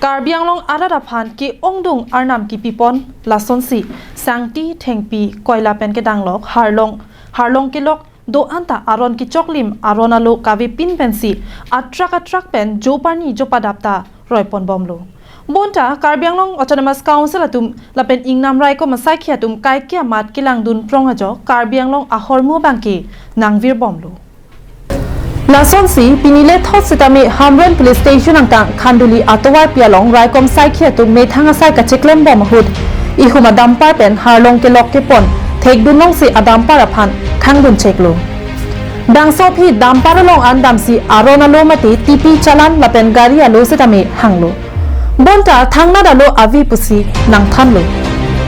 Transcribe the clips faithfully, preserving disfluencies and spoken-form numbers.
Karbi Anglong arat aphan ke-ongdung arnam kipipon lasonsi Sangti, Thengpi, Koila pen kedanglok Harlong, Harlong kelok do-an ta aron kechoklim aron alo kavepin pensi atrak atrak pen joparni jopadap ta roiponbomlo. Bonta Karbi Anglong Autonomous Council atum lapen ingnam raikom asaikhi atum kaike amat kelangdun prong ajok Karbi Anglong ahormu abangke nangvirbomlo. Lasonsi pini lethot sitame Hamren Police Station angkang Khanduli atovarpi along raikom saikhi atum methang asai kacheklembom ahut ihum adampar pen Harlong kelok kepon thekdunlongsi adampar aphan khangduncheklo. Bangso aphi dampar along an damsi aron alo mate tipi chalan lapen gari alo sitame hanglo. Bonta thangnat alo ave pusi nangthanlo.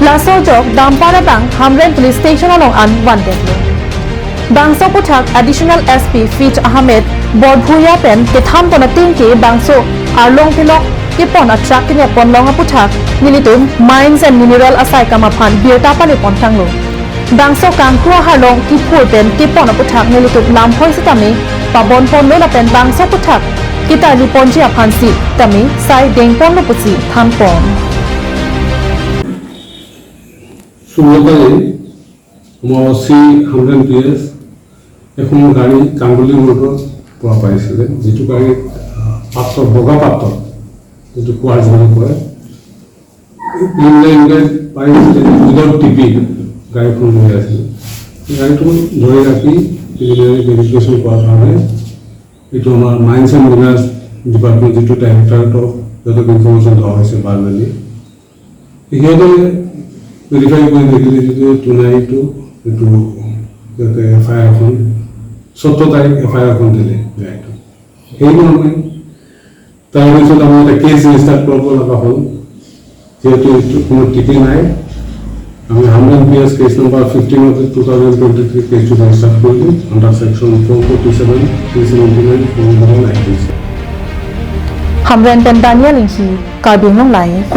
Laso ajok dampar abang Hamren Police Station along an vandetlo. Bangso aputhak Additional S P Faiz Ahmed Borbhuiya pen kethanpon ateng ke bangso Harlong kelok kepon atrak kenep ponlong aputhak nelitum Mines and Mineral asai kam aphan birta palepon tanglo. Bangso kangkru aharlong kiphur pen kepon aputhak nelitum lamhoi sitame pabonponlo lapen bangso aputhak ketarliponji aphan sitame sai dengponlo pusi thanpon. ষোল্ল তাৰিখ মই অ চি Hamren P এছ এখন গাড়ী কান্দুলি ৰোডৰ পৰা পাইছিলে, যিটো গাড়ীত আহ, পাথৰ, বগা পাথৰ, যিটো কোৱাৰ্টজ বুলি কয়, ইংলেণ্ডে পাইছিলে, উইদাউট টিপি গাড়ীখন লৈ আছিলে। গাড়ীটো ধৰি ৰাখি প্ৰিলিমিনাৰী ভেৰিফিকেশ্যন কৰাৰ কাৰণে এইটো আমাৰ মাইনছ এণ্ড মিনাৰ্ছ ডিপাৰ্টমেণ্ট, যিটো ডাইৰেক্টৰেট অফ য'ত ইনফৰমেশ্যন ধৰা হৈছে বাৰ্মেলি, সিহঁতে ভেৰিফাই কৰি দেখিলে যিটো টুনাইটো এইটো সিহঁতে এফ আই আৰ এখন, চৈধ্য তাৰিখ এফ আই আৰ এখন দিলে গাড়ীটো। সেই মৰ্মে তাৰপিছত আমি এটা কেছ ৰেজিষ্টাৰ কৰিব লগা হ'ল, যিহেতু এইটো কোনো টিপি নাই। আমি Hamren P S case number fifteen of two thousand twenty three কেছটো ৰেজিষ্টাৰ কৰিলোঁ under section four forty seven, three seventy nine, four hundred ninety six. Hamren pen Daniel Inghi, Karbi Anglong Live.